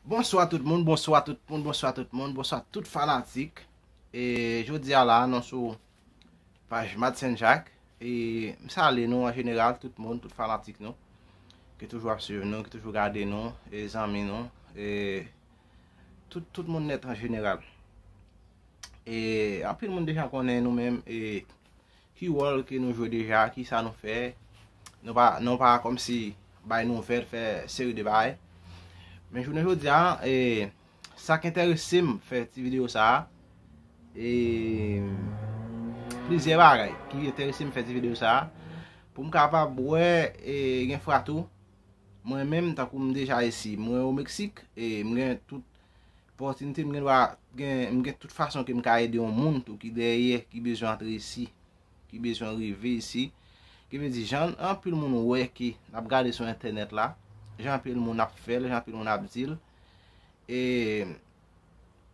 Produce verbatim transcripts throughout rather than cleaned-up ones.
Bonswa tout moun, bonswa tout moun, bonswa tout moun, bonswa tout fanatik. E jodi a la, nou sou paj Mad Senjak. E m salye nou an jeneral, tout moun, tout fanatik nou, ki toujou ap swiv nou, ki toujou gade nou, e zanmi nou, e tout, tout moun nèt an jeneral. E anpil moun deja konnen nou menm, e ki wòl ke nou jwe deja, ki sa nou fè. Nou pa, nou pa kòmsi bay nouvèl, fè seri de bagay. Men jounen jodi a, e, sa k enterese m fè ti videyo sa a, e, plizyè bagay ki enterese m fè ti videyo sa a, pou m kapab wè, e, gen fwa tou, mwen menm, tankou m deja isi, mwen o Meksik, e m gen tout opòtinite, m gen dwa, gen, m gen tout fason ke m ka ede yon moun tou ki dèyè, ki bezwen antre isi, ki bezwen rive isi. Ki vle di, jan anpil moun wè ke n ap gade sou entènèt la, jan anpil moun ap fè l, jan anpil moun ap di l. E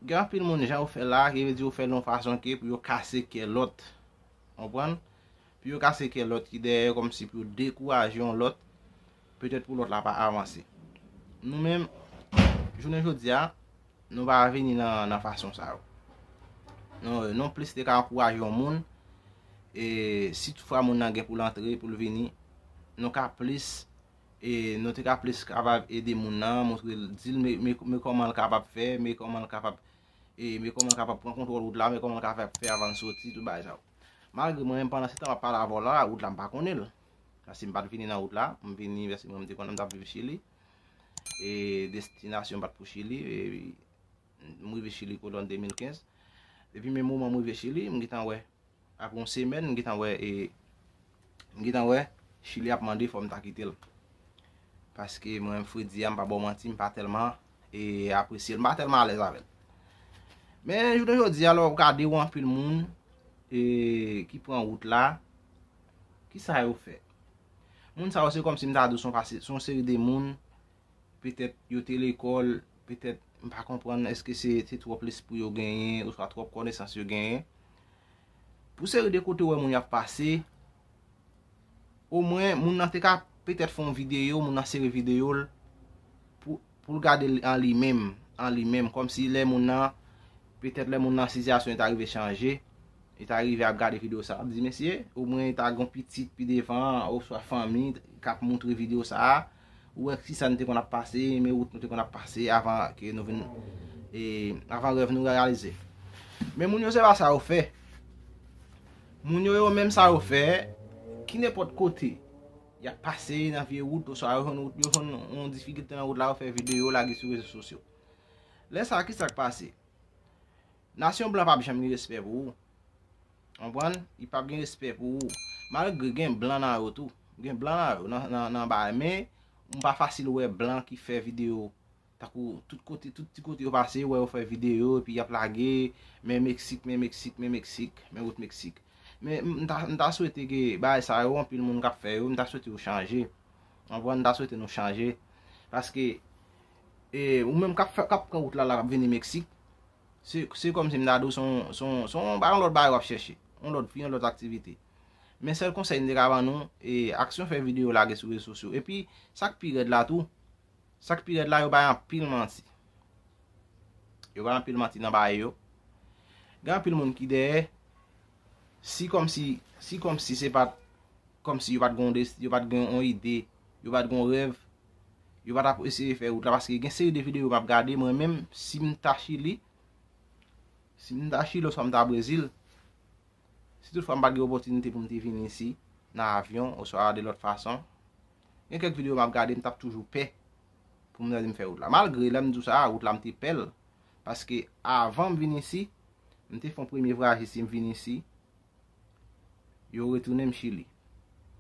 gen anpil moun, jan yo fè l la, ki vle di yo fè l yon fason ke pou yo kase kè lòt. Konprann? Pou yo kase kè lòt ki dèyè, kòmsi pou yo dekouraje yon lòt, petèt pou lòt la pa avanse. Nou menm, jounen jodi a, nou pa vini nan, nan fason sa yo. Non, nou plis te ka ankouraje yon moun, e si toutfwa moun nan gen pou l antre, pou l vini, nou ka plis, e nou te ka plis kapab ede moun nan, montre l, di l, men, men, men kòman l kapab fè, men kòman l kapab, e men kòman l kapab pran kontwòl wout la, men kòman l kapab fè avan l soti, tout bagay sa yo. Malgre mwen menm, pandan se tan m ap pale avè w la, wout la m pa konnen l. Paske m pa t vini nan wout la, m vini, paske mwen m te konnen m t ap viv Chili. E destinasyon m pa t pou Chili, e m rive Chili kolòn de mil kenz. Depi menm moman m rive Chili, m gentan wè, apre yon semèn, m gentan wè, e, m gentan wè Chili ap mande fò m ta kite l. Paske mwen, fredi a, m pa ba w manti, m pa tèlman, e, apresye l, m pa tèlman alèz avè l. Men jounen jodi a, lè w ap gade, w anpil moun, e, ki pran wout la, ki sa yo fè? Moun sa yo, se kòmsi m ta di w, se yon pase, se yon seri de moun, petèt yo te lekòl, petèt, m pa konprann, èske se, se twòp lespri yo genyen, oswa twòp konesans yo genyen. Pou seri de kote w wè moun y ap pase, omwen, moun nan te ka petèt fè yon videyo, moun nan sere videyo l pou, pou l gade l an li menm, an li menm, kòmsi lè moun nan, petèt lè moun nan sitiyasyon li ta rive chanje, li ta rive ap gade videyo sa, ap di, mesye, omwen li ta gen yon pitit pi devan, oswa fanmi k ap moutre videyo sa, ou wè ki sa nou te konn ap pase, men wout nou te konn ap pase avan ke nou vin, e, avan rèv nou reyalize. Men moun yo se pa sa yo fè. Moun yo, yo menm sa yo fè, ki nenpòt kote y ap pase nan vye wout, oswa yo jwenn wout, yo jwenn yon difikilte nan wout la, yo fè videyo, lage sou rezo sosyo. Lè sa, ki sa k pase? Nasyon blan p ap janm gen respè pou ou. Konprann? Li p ap gen respè pou ou. Malgre gen blan nan yo tou. Gen blan nan yo, nan, nan, nan bagay. Men, m pa fasil wè blan ki fè videyo. Tankou tout kote, tout ti kote yo pase, wè yo fè videyo, epi y ap lage, men Meksik, men Meksik, men Meksik, men wout Meksik. Men m, m ta, m ta swete ke bagay sa yo, anpil moun k ap fè yo, m ta swete yo chanje. Konprann? M ta swete nou chanje. Paske, e, ou menm k ap fè, k ap pran wout la, la, k ap vini Meksik, se, se kòmsi m ta di w, se yon, se yon, se yon, yon lòt bagay w ap chèche. Yon lòt vi, yon lòt aktivite. Men sèl konsèy m te ka ban nou, e, aksyon fè videyo lage sou rezo sosyo. Epi, sa k pi rèd la tou, sa k pi rèd la, yo bay anpil manti. Yo bay anpil manti nan bagay yo. Gen anpil moun ki dèyè, si kòmsi, si kòmsi se pa t, kòmsi yo pa t gen yon des-, yo pa t gen yon ide, yo pa t gen yon rèv, yo pa t ap eseye fè wout la, paske gen seri de videyo m ap gade, mwen menm, si m ta Chili, si m ta Chili oswa m ta Brezil, si toutfwa m pa t gen opòtinite pou m te vin isi nan avyon oswa de lòt fason, gen kèk videyo m ap gade, m t ap toujou pè pou m tande m fè wout la. Malgre lè m di w sa, wout la m te pè l, paske avan m vin isi, m te fè yon premye vwayaj isi, m vin isi, yo retounen m Chili.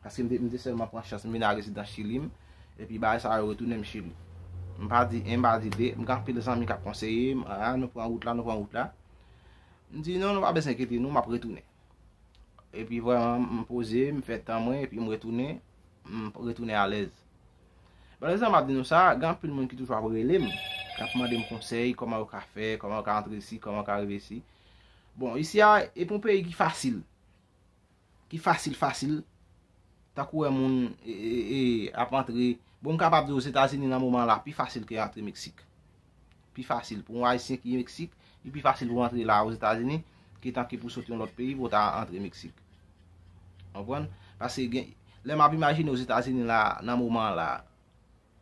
Paske m te, m te sèlman pran chans, m vin a rezidans Chili m, epi bagay sa yo retounen m Chili. M pa di en, m pa di de, m gen anpil zanmi k ap konseye m, a, nou pran wout la, nou pran wout la. M di, non, nou pa bezwen enkyete nou, m ap retounen. Epi vrèman, m poze, m fè tan mwen, epi m retounen, m retounen alèz. Malezman, m ap di nou sa, gen anpil moun ki toujou ap rele m, k ap mande m konsèy, kòman yo ka fè, kòman yo ka antre isi, kòman yo ka rive isi. Bon, isi a, e pou yon peyi ki fasil, ki fasil, fasil, tankou wè moun, e, e, e, ap antre. Bon, m kapab di Ozetazini nan moman la pi fasil ke antre Meksik. pi fasil pou yon Ayisyen ki Meksik, li pi fasil pou antre la Ozetazini, ke tanke pou soti yon lòt peyi pou ta antre Meksik. Konprann? Paske gen, lè m ap imajine Ozetazini la, nan moman la,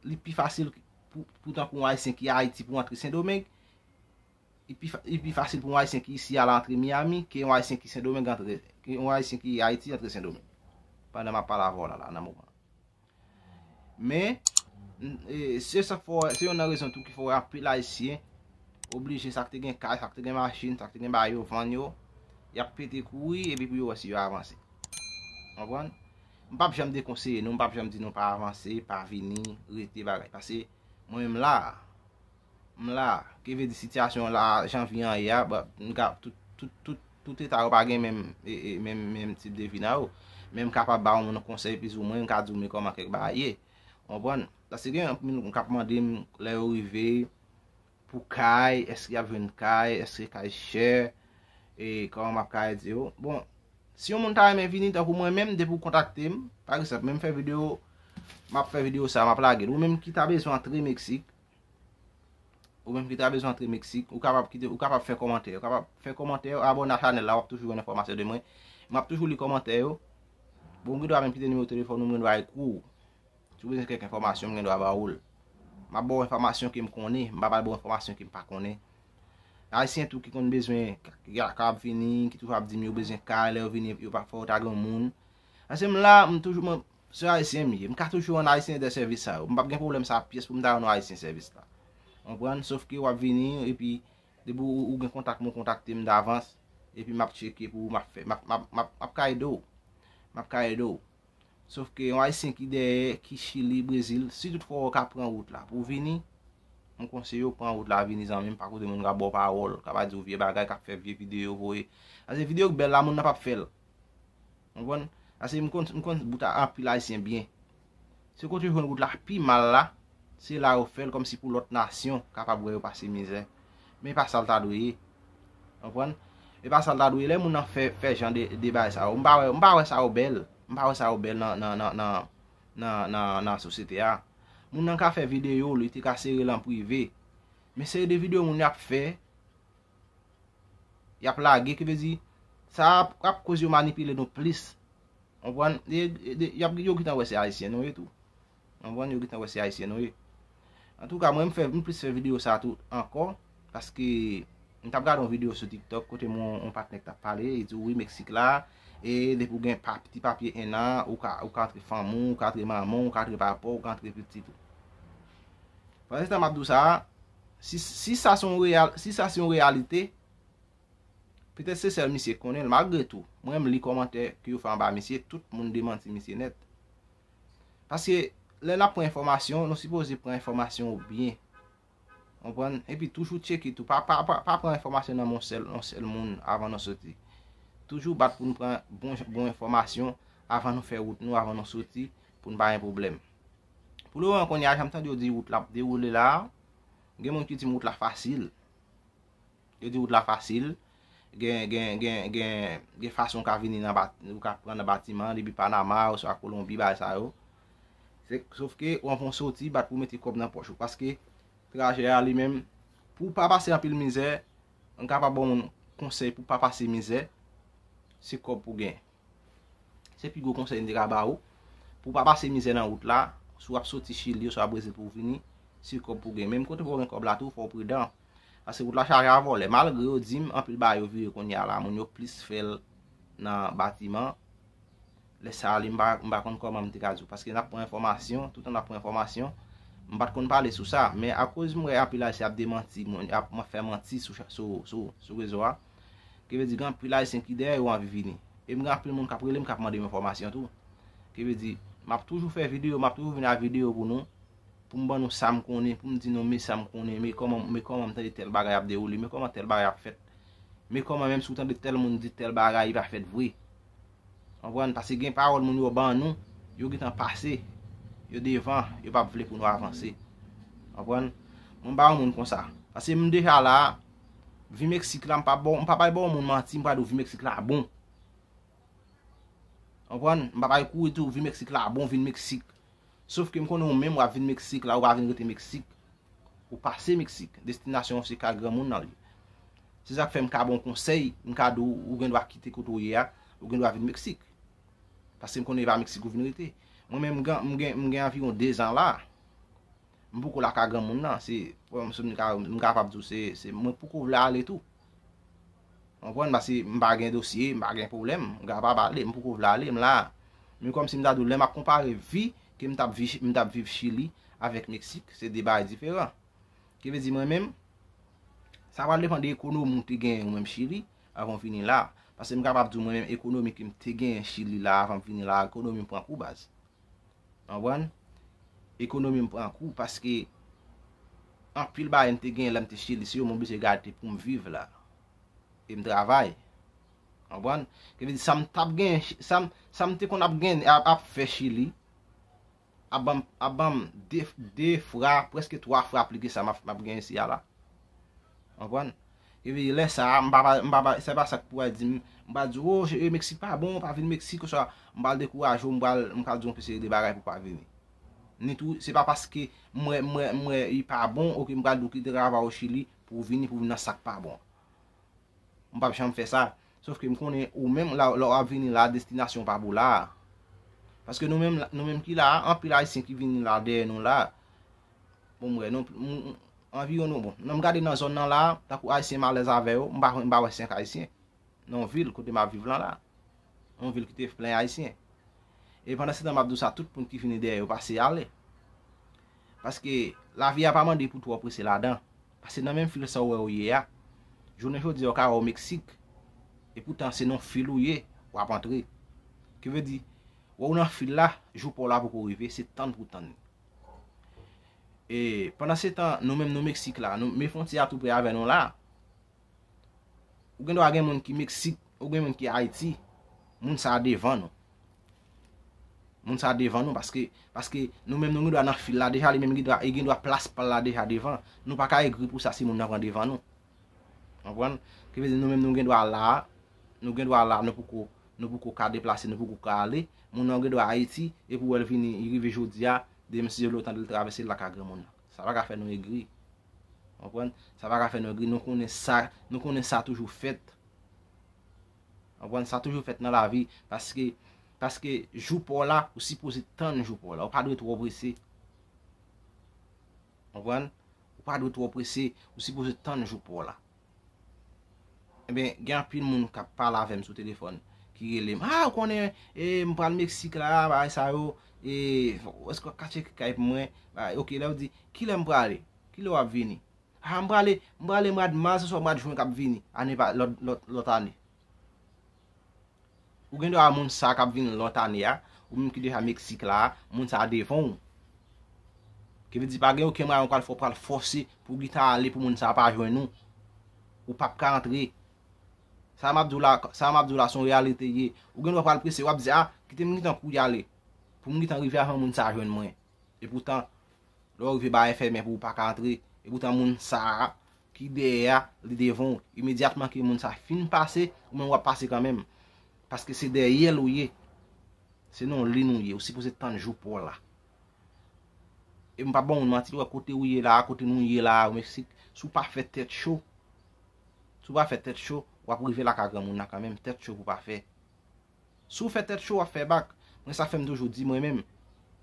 li pi fasil pou, pou tankou yon Ayisyen ki Ayiti pou antre Sendomeng, li pi, li pi fasil pou yon Ayisyen ki isi a la antre Miami ke yon Ayisyen ki Sendomeng antre, ke yon Ayisyen ki Ayiti antre Sendomeng. Pandan m ap pale avè w la, la, nan moman. Men, e, se sa k fè, se youn nan rezon tou ki fè w wè anpil Ayisyen oblije sa k te gen kay, sa k te gen machin, sa k te gen bagay yo vann yo, y ap pete kouri epi pou yo wè si yo avanse. Konprann? M p ap janm dekonseye nou, m p ap janm di nou pa avanse, pa vini, rete bagay. Paske mwen menm la, m la, ki vle di sitiyasyon la, jan vi an ye a, ba, m ka, tout, tout, tout, tout eta yo pa gen menm, e, e, menm, menm tip de vi nan yo. Men m kapab ba yon moun konsèy plizoumwen, m ka di w men kòman kèk bagay ye. Konprann? Paske gen anpil moun k ap mande m lè yo rive pou kay, èske y ap jwenn kay, èske kay chè, e kòman m ap ka ede yo. Bon, si yon moun ta renmen vini tankou mwen menm, depi w kontakte m, pa egzanp, menm fè videyo, m ap fè videyo sa, m ap lage l. Ou menm ki ta bezwen antre Meksik, ou menm ki ta bezwen antre Meksik, ou kapab kite, ou kapab fè kòmantè, ou kapab fè kòmantè, abòne a chanèl la, w ap toujou jwenn enfòmasyon de mwen. M ap toujou li kòmantè yo. Bon, ou gen dwa menm kite nimewo telefòn ou, m gen dwa ekri w. Si w bezwen kèk enfòmasyon, m gen dwa ba ou l. M ap ba w enfòmasyon ke m konnen, m pa pral ba w enfòmasyon ke m pa konnen. Ayisyen tou ki konn bezwen, k-, k-, k ap vini, ki toujou ap di m yo bezwen kay, lè yo vini, yo pa fè yo ta gen moun. Paske m la, m toujou, mwen, se Ayisyen m ye. M ka toujou rann Ayisyen de sèvis sa yo. M p ap gen pwoblèm sa pyès pou m ta rann yon Ayisyen sèvis la. Konprann? Sòf ke w ap vini, epi depi ou, ou gen kontak mwen, kontakte m davans, epi m ap tcheke pou ou, m ap fè, m ap, m ap, m ap, m ap ka ede w. M ap ka ede w. Sòf ke yon Ayisyen ki dèyè, ki Chili, Brezil, si toutfwa w ka pran wout la pou w vini, m konseye w pran wout la vini zanmi m, pa koute moun k ap ba w pawòl, k ap di w vye bagay, k ap fè vye videyo voye. Paske videyo k bèl la, moun nan p ap fè l. Konprann? Paske m konn, m konn bout a anpil Ayisyen byen. Se kote yo jwenn wout la pi mal la, se la yo fè l kòmsi pou lòt nasyon kapab wè yo pase mizè. Men e pa sa l ta dwe ye. Konprann? E pa sa l ta dwe ye. Lè moun nan fè, fè jan de, de bagay sa yo, m pa wè, m pa wè sa yo bèl. M pa wè sa yo bèl nan, nan, nan, nan, nan, nan, nan sosyete a. Moun nan ka fè videyo, li te ka sere l an prive. Men seri de videyo moun yo ap fè, y ap lage, ki vle di, sa ap, ap koz yo manipile nou plis. Konprann? E, e, de, y ap, yo gentan wè se Ayisyen nou ye tou. Konprann? Yo gentan wè se Ayisyen nou ye. Antouka, mwen, m fè, m plis fè videyo sa tou ankò, paske m t ap gade yon videyo sou TikTok, kote m wè yon, yon patnè k t ap pale, li di, wi, Meksik la, e depi w gen pa, ti papye en an, ou ka, ou ka antre fanmi w, ou ka antre manman w, ou ka antre papa w, ou ka antre pitit ou. Pandan se tan m ap di w sa, si, si sa se yon reyal-, si sa se yon reyalite, petèt se sèl misye k konnen l, malgre tou, mwen m li kòmantè ke yo fè anba misye, tout moun demanti misye nèt. Paske lè n ap pran enfòmasyon, nou sipoze pran enfòmasyon yo byen. Konprann? Epi toujou tcheke tou. Pa, pa, pa, pa pran enfòmasyon nan men yon sèl, yon sèl moun avan nou soti. Toujou bat pou n pran bon, bon enfòmasyon avan nou fè wout nou, avan nou soti, pou n pa gen pwoblèm. Pou lemoman kounye a, jan m tande yo di wout la ap dewoule la, gen moun ki di m wout la fasil. Yo di wout la fasil. Gen, gen, gen, gen, gen fason w ka vini nan bat-, ou ka pran nan batiman, depi Panama, oswa Kolonbi, bagay sa yo. Se, sòf ke w ap fè yon soti, bat pou w mete kòb nan pòch ou. Paske trajè a li menm, pou w pa pase anpil mizè, m kapab ba w moun konsèy pou w pa pase mizè, se kòb pou w gen. Se pi gwo konsèy m te ka ba ou. Pou w pa pase mizè nan wout la, si w ap soti Chili, oswa Brezil pou w vini, se kòb pou w gen. Menm kote pou w gen kòb la tou, fò w pridan. Paske wout la chaje a vòlè. Malgre yo di m, anpil bagay yo vire kounye a la, moun yo plis fè l nan batiman. Lè sa a, li, m pa, m pa konn kòman m te ka di w. Paske n ap pran enfòmasyon, toutan n ap pran enfòmasyon, m pa t konn pale sou sa. Men akoz m wè anpil Ayisyen ap demanti, moun ap fè manti sou, sou, sou, sou rezo a, ki vle di gen anpil Ayisyen ki dèyè yo anvi vini. E m gen anpil moun k ap rele m, k ap mande m enfòmasyon tou. Ki vle di, m ap toujou fè videyo, m ap toujou vin ak videyo pou nou, pou m ban nou sa m konnen, pou m di nou men sa m konnen, men kòman, men kòman m tande tèl bagay ap dewoule, men kòman tèl bagay ap fèt. Men kòman menm si w tande tèl moun di tèl bagay, li pa fèt vre. Konprann? Paske gen pawòl moun yo ban nou, yo gentan pase, yo devan, yo p ap vle pou nou avanse. Konprann? Mwen m pa yon moun konsa. Paske m deja la, vi Meksik la, m pa ba w, m pa pral ba yon moun manti, m pral di w vi Meksik la bon. Konprann? M pa pral kouri di w vi Meksik la bon, vin Meksik. Sòf ke m konnen ou menm w ap vin Meksik la, ou pa vin rete Meksik. Ou pase Meksik. Destinasyon w se kay granmoun nan li. Se sa k fè m ka ba w konsèy, m ka di w, ou gen dwa kite kote w ye a, ou gen dwa vin Meksik. Paske m konnen e pa Meksik ou vin rete. Mwen menm, m gen, m gen, m gen anviwon de zan la. M poko lakay granmoun nan. Se, m, m ka, m kapab di w, se, se, mwen poko vle ale tou. Konprann? Paske m pa gen dosye, m pa gen pwoblèm, m kapab ale, m poko vle ale, m la. Men kòmsi m ta di w, lè m ap konpare vi ke m t ap vi-, m t ap viv Chili avèk Meksik, se de bagay diferan. Ki vle di mwen menm, sa pral depann de ekonomi w te genyen ou menm Chili, avan w vini la. Paske m kapab di w mwen menm ekonomi ke m te genyen Chili la, avan m vini la, ekonomi m pran kou baz. Konprann? Ekonomi m pran kou paske anpil bagay m te genyen lè m te Chili, se yo m oblije gade pou m viv la. E m travay. Konprann? Ki vle di sa m t ap genyen, sa m, sa m te konn ap genyen, ap, ap fè Chili, ap ban m, ap ban m de, de fra, prèske twa fra plis ke sa m ap, m ap genyen isi a la. Konprann? Epi lè sa a, m pa, m pa, se pa sa k pou al di m, m pa di w, o, e, Meksik pa bon, pa vin Meksik, oswa m pral dekouraje w, m pral, m pral di w yon seri de bagay pou w pa vini. Ni tou, se pa paske m wè, m wè, m wè li pa bon, oke, m pral di w kite travay ou Chili pou w vini, pou w vin nan sa k pa bon. M p ap janm fè sa. Sòf ke m konnen ou menm, la, lè w ap vini la, destinasyon w pa pou la a. Paske nou menm, nou menm ki la a, anpil Ayisyen ki vini la dèyè nou la. Bon, m wè, nou, m, m, anviwon nou, bon, nan m gade nan zòn nan la, tankou Ayisyen m alèz avè yo, m pa, m pa wè senk Ayisyen nan yon vil kote m ap viv lan la. Yon vil ki te plen Ayisyen. E pandan se tan m ap di w sa, tout moun ki vini dèyè yo pase ale. Paske lavi a pa mande pou twò prese ladan. Paske nan menm fil sa w wè w ye a, jounen jodi a w ka wè w Meksik, epoutan se nan fil ou ye, w ap antre. Ki vle di, wè w nan fil la, jou pa w la poko rive, se tann pou w tann li. E pandan se tan, nou menm nou Meksik la, nou, men fwontyè a tou pre avè nou la. Ou gen dwa gen moun ki Meksik, ou gen moun ki Ayiti, moun sa a devan nou. Moun sa a devan nou paske, paske nou menm nou gen dwa nan fil la deja, li menm gen dwa, li gen dwa plas pa l la deja devan. Nou pa ka egri pou sa si moun nan pran devan nou. Konprann? Ki vle di nou menm nou gen dwa la, nou gen dwa la, nou poko, nou poko ka deplase, nou poko ka ale. Moun nan gen dwa Ayiti, epi w wè l vini, li rive jodi a, demen si Dye vle w tande l travèse l lakay granmoun nan. Sa pa ka fè nou egri. Konprann? Sa pa ka fè nou egri. Nou konnen sa, nou konnen sa toujou fèt. Konprann? Sa toujou fèt nan lavi. Paske, paske jou pa w la, ou sipoze tann jou pa w la. Ou pa dwe twò prese. Konprann? Ou pa dwe twò prese. Ou sipoze tann jou pa w la. Ebyen, gen anpil moun k ap pale avè m sou telefòn, ki rele m, a, ou konnen, e, m pral Meksik la, bagay sa yo, e, èske w ka tcheke kay pou mwen? Bagay, oke, lè w di, kilè m prale? Kilè w ap vini? A, m prale, m prale mwa d mas oswa mwa d jen k ap vini, ane pa, lòt, lòt, lòt ane. Ou gen dwa moun sa k ap vin lòt ane a, ou menm ki deja Meksik la, moun sa a devan w. Ki vle di pa gen okenn mwayen ou pral fè, w pral fòse pou w gentan ale pou moun sa a pa jwenn ou. Ou p ap ka antre. Sa m ap di w la, sa m ap di w la se yon reyalite ye. Ou gen dwa pral prese, w ap di, a, kite m gentan kouri ale. Pou m gentan rive avan moun sa a jwenn mwen. Epoutan, lè w rive bagay fèmen pou w pa ka antre, epoutan moun sa a ki dèyè a, li devan w. Imedyatman ke moun sa a fin pase, ou menm w ap pase kanmenm. Paske se dèyè l ou ye. Se nan liy ou ye. Ou sipoze tann jou pa w la. E m p ap ba w manti, w wè kote w ye la, kote nou ye la, o Meksik, si w pa fè tèt cho, si w pa fè tèt cho, w ap rive lakay granmoun nan kanmenm, tèt cho pou w pa fè. Si w fè tèt cho, w ap fè bak. Mwen sa fè m toujou di mwen menm,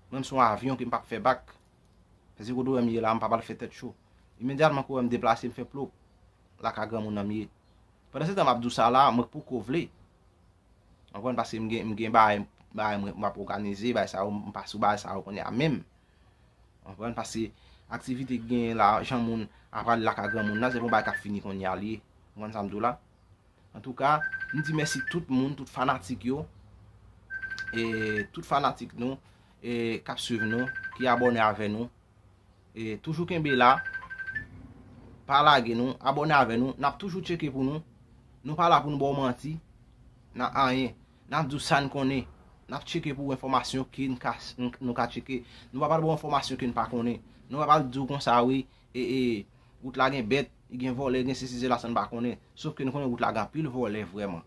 mwen m se yon avyon ke m p ap fè bak. Paske kote w wè m ye la, m p ap al fè tèt cho. Imedyatman ke w wè m deplase, m fè plop. Lakay granmoun nan m ye. Pandan se tan m ap di w sa la, mwen poko vle. Konprann? Paske m gen, m gen bagay, bagay mwen, m ap òganize, bagay sa yo, m pa sou bagay sa yo kounye a menm. Konprann? Paske aktivite ki genyen la, jan moun ap prale lakay granmoun nan, se pa yon bagay k ap fini kounye a li ye. Konprann sa m di w la? Antouka, m di mèsi tout moun, tout fanatik yo, e tout fanatik nou, e k ap swiv nou, ki abòne avè nou. E toujou kenbe la, pa lage nou, abòne avè nou, n ap toujou tcheke pou nou. Nou pa la pou nou ba w manti nan anyen. N ap di w sa n konnen. N ap tcheke pou enfòmasyon ke n ka, n, nou ka tcheke. Nou pa pral ba w enfòmasyon ke n pa konnen. Nou pa pral di w konsa, wi, e, e, wout la gen bèt, gen vòlè, gen sesi, sela, sa n pa konnen. Sòf ke nou konnen wout la gen anpil vòlè vrèman.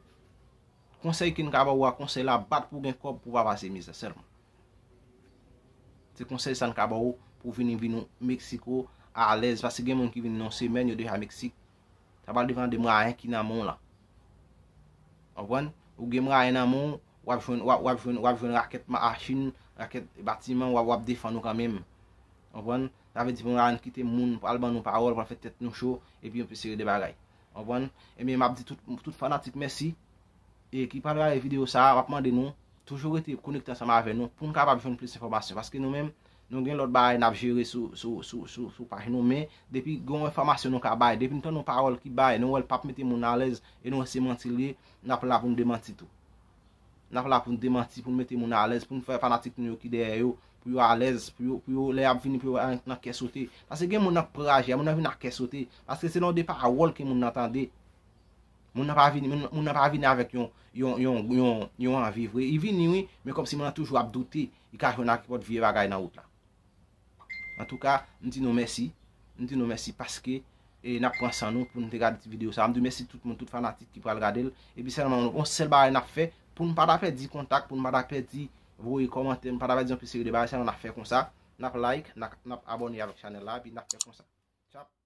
Konsèy ke n ka ba w a, konsèy la, bat pou w gen kòb pou w pa pase mizè sèlman. Se konsèy sa n ka ba w pou w vini vin Meksiko alèz, paske gen moun ki vin nan semèn, yo deja Meksik. Sa pral depann de mwayen ki nan men w lan. Konprann? Ou gen mwayen nan men w, w ap jwenn, w ap, w ap jwenn, w ap jwenn rakèt machin, rakèt batiman, w ap, w ap defann ou kanmenm. Konprann? Sa vle di pou nou kite moun pral ban nou pawòl, pral fè tèt nou cho, epi yon seri de bagay. Konprann? Ebyen, m ap di tout, tout fanatik mèsi e ki pral gade videyo sa a, m ap mande nou toujou rete konekte ansanm avè nou pou n kapab jwenn plis enfòmasyon. Paske nou menm, nou gen lòt bagay n ap jere sou, sou, sou, sou, sou paj nou, men depi gen yon enfòmasyon nou ka bay, depi n tann yon pawòl ki bay, nou wè l p ap mete moun alèz e nou wè se manti l ye, n ap la pou n demanti tou. N ap la pou n demanti, pou n mete moun alèz, pou n fè fanatik nou yo ki dèyè yo, pou yo alèz, pou yo, pou yo, lè y ap vini, pou yo nan kè sote. Paske gen moun nan k pran raje, moun nan vin ak kè sote. Paske se nan de pawòl ke moun nan tande. Moun nan pa vini, moun, moun nan pa vini avèk yon, yon, yon, yon, yon anvi vre. Li vini, wi, men kòmsi moun nan toujou ap doute, li ka jwenn ak nenpòt vye bagay nan wout la. Antouka, m di nou mèsi. M di nou mèsi paske e n ap pran san nou pou n te gade ti videyo sa a. M di mèsi tout moun, tout fanatik ki pral gade l. Epi sèlman yon sèl bagay n ap fè, pou n pa ta pèdi kontak, pou n pa ta pèdi voye kòmantè, n pa ta pèdi yon seri de bagay, sèlman n ap fè konsa. N ap like, n ap, n ap abòne avèk chanèl la, epi n ap fè konsa. Tchap.